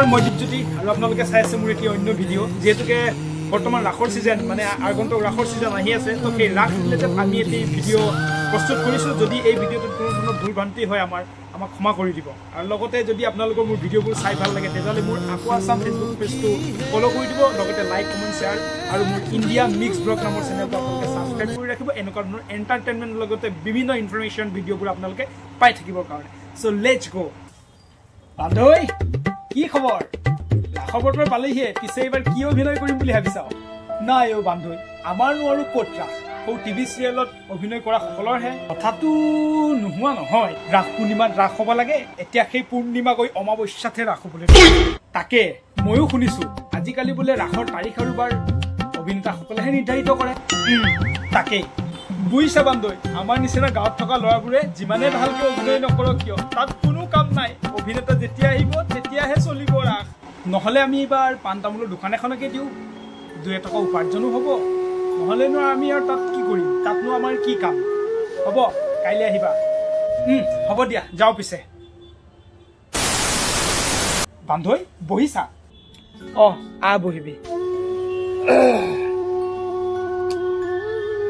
নমস্কাৰ, মই দীপজ্যোতি আৰু আপোনালোকে চাই আছে মোৰ এটি অন্য ভিডিঅ'। যিহেতুকে বৰ্তমান ৰাসৰ ছিজন, মানে আগন্তুক ৰাসৰ ছিজন আহি আছে, তো সেই ৰাস ৰিলেটেড আমি এটি ভিডিঅ' প্ৰস্তুত কৰিছোঁ। যদি এই ভিডিঅ'টোত কোনো ধৰণৰ ভুল ভ্ৰান্তি হয় আমাক ক্ষমা কৰি দিব। আৰু লগতে যদি আপোনালোকৰ মোৰ ভিডিঅ'বোৰ চাই ভাল লাগে তেতিয়াহ'লে মোৰ আকৌ আছাম ফেচবুক পেজটো ফ'ল' কৰি দিব, লগতে লাইক, কমেণ্ট, শ্বেয়াৰ আৰু মোৰ ইণ্ডিয়া মিক্স ব্লগ নামৰ চেনেলটো আপোনালোকে ছাবস্ক্ৰাইব কৰি ৰাখিব, এনেকুৱা ধৰণৰ এণ্টাৰটেইনমেণ্টৰ লগতে বিভিন্ন ইনফৰমেশ্যন ভিডিঅ'বোৰ আপোনালোকে পাই থাকিবৰ কাৰণে। চ' let's গ'। বান্ধৈ, কি খবৰ? ৰাসৰ বতৰ পালেহিয়ে, পিছে এইবাৰ কি অভিনয় কৰিম বুলি ভাবিছা? নাই অ' বান্ধৈ, আমাৰনো আৰু ক'ত ৰাস, সৌ টিভি চিৰিয়েলত অভিনয় কৰা সকলৰহে। কথাটো নোহোৱা নহয়, ৰাস পূৰ্ণিমাত ৰাস হ'ব লাগে, এতিয়া সেই পূৰ্ণিমা গৈ অমাৱস্যাতহে ৰাস হ'বলৈ। তাকে ময়ো শুনিছো, আজিকালি বোলে ৰাসৰ তাৰিখ আৰু বাৰ অভিনেতাসকলেহে নিৰ্ধাৰিত কৰে। তাকেই বুজিছা বান্ধৈ, আমাৰ নিচিনা গাঁৱত থকা ল'ৰাবোৰে যিমানে ভালকে অভিনয় নকৰক কিয় তাত কোনো কাম নাই, অভিনেতা যেতিয়া আহিব তেতিয়াহে চলিব ৰাস। নহ'লে আমি এইবাৰ পাণ তামোলৰ দোকান এখনকে দিওঁ, দুই এটকা উপাৰ্জনো হ'ব। নহ'লেনো আমি আৰু তাত কি কৰিম, তাতনো আমাৰ কি কাম হ'ব। কাইলৈ আহিবা। হ'ব দিয়া, যাওঁ পিছে। বান্ধৈ বহিছা? অঁ, আহ বহিবি।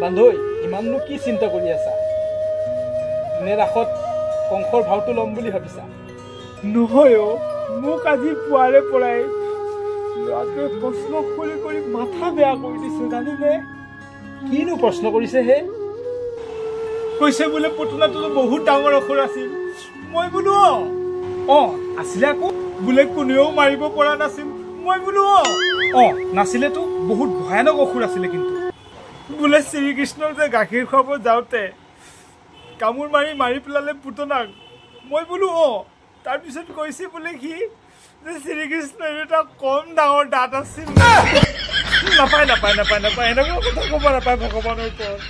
বান্ধৈ, ইমাননো কি চিন্তা কৰি আছা? নে ৰাসত কংসৰ ভাওটো ল'ম বুলি ভাবিছা? নহয় অ', মোক আজি পুৱাৰে পৰাই ল'ৰাটোৱে প্ৰশ্ন কৰি কৰি মাথা বেয়া কৰি দিছে জানিনে? কিনো প্ৰশ্ন কৰিছে হে? কৈছে বোলে পুতলাটোতো বহুত ডাঙৰ অসুৰ আছিল। মই বোলো অ'। অঁ আছিলে আকৌ। বোলে কোনেও মাৰিব পৰা নাছিল। মই বোলো অ'। অঁ নাছিলেতো, বহুত ভয়ানক অসুৰ আছিলে কিন্তু। বোলে শ্ৰীকৃষ্ণক যে গাখীৰ খুৱাব যাওঁতে কামোৰ মাৰি মাৰি পেলালে পুতনাক। মই বোলো অ'। তাৰপিছত কৈছে বোলে সি যে শ্ৰীকৃষ্ণৰ এটা কম ডাঙৰ দাঁত আছিল। নাপায় নাপায় নাপায় নাপায়, এনেকুৱা কথা ক'ব নাপায় ভগৱানৰ ওপৰত।